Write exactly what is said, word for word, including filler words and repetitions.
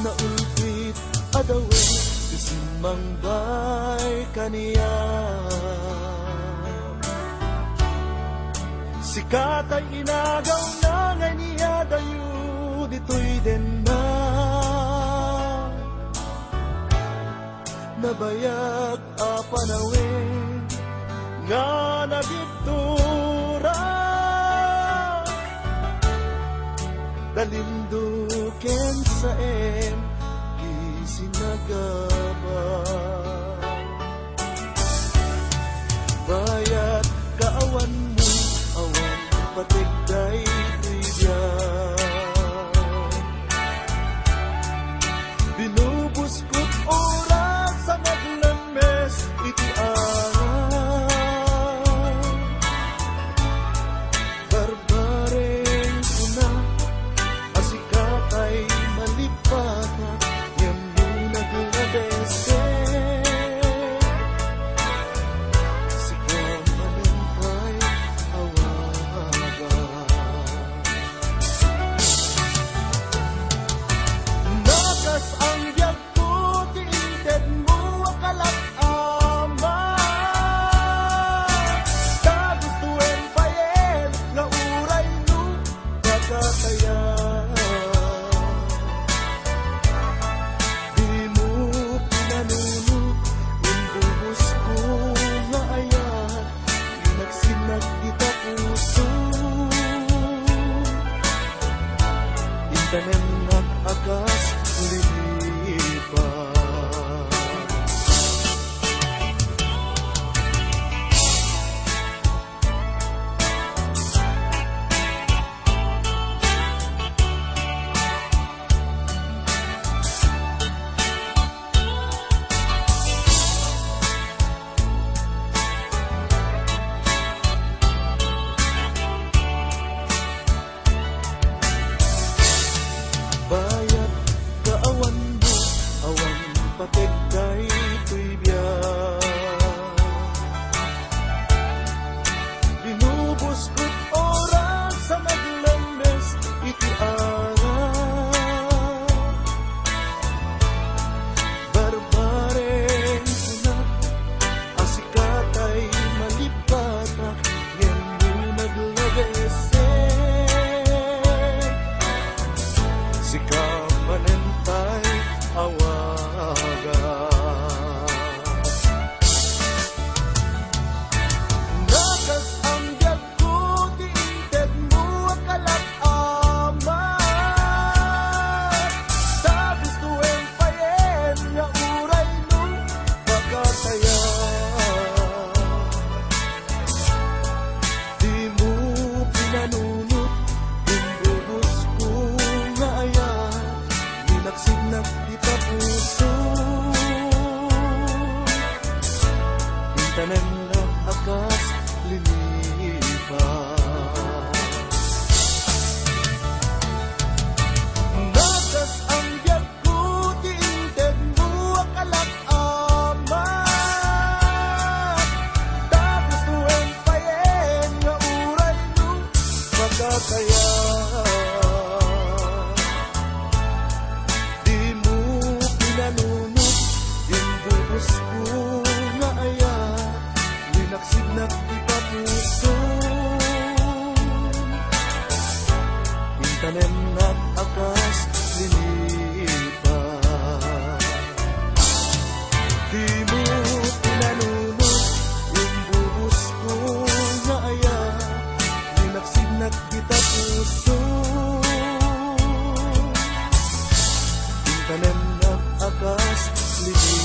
Ulpit a dawen ti simmangbay kaniak. Sika tay inagawna nga iniadayo ditoy denna. Nabayag a panawen nga nagibtura. Talindog ken saem ti sinagaba. Bayat kaawanmo, awan pateg daytoy biag. Binubuskot oras a naglemmes iti awan. Barbareng kuna a sika tay malipata, ngem no nagladesek, sika manen tay awagan. Nakas-ang biag ko ti intedmo a kalag-aman. Ta gustoem payen nga uray no makataya. Dimo pinanunot, imbubos ko nga ayat. Inaksinnak ita puso. Intanemnak a kas linipa. Bayat kaawanmo, awan pateg daytoy biag. Binubuskot oras a naglemmes iti awan. Barbareng kuna a sika tay malipata, ngem no nagladesek, sika manen tay awagan. Nakas-ang biag ko ti intedmo a kalag-aman. Ta gustoem payen nga uray no makataya. Dimo pinanunot, imbubos ko nga ayat, linaksidnak ita puso. Intanemnak a kas linipa. Nakas-ang biag ko ti intedmo a kalag-aman. Ta gustoem payen nga uray no makataya. Dimo pinanunot, imbubos ko nga ayat, linaksidnak ita puso. Intanemnak a kas linipa. Dimo pinanunot, imbubos ko nga ayat, linaksidnak ita puso. Intanemnak a kas linipa.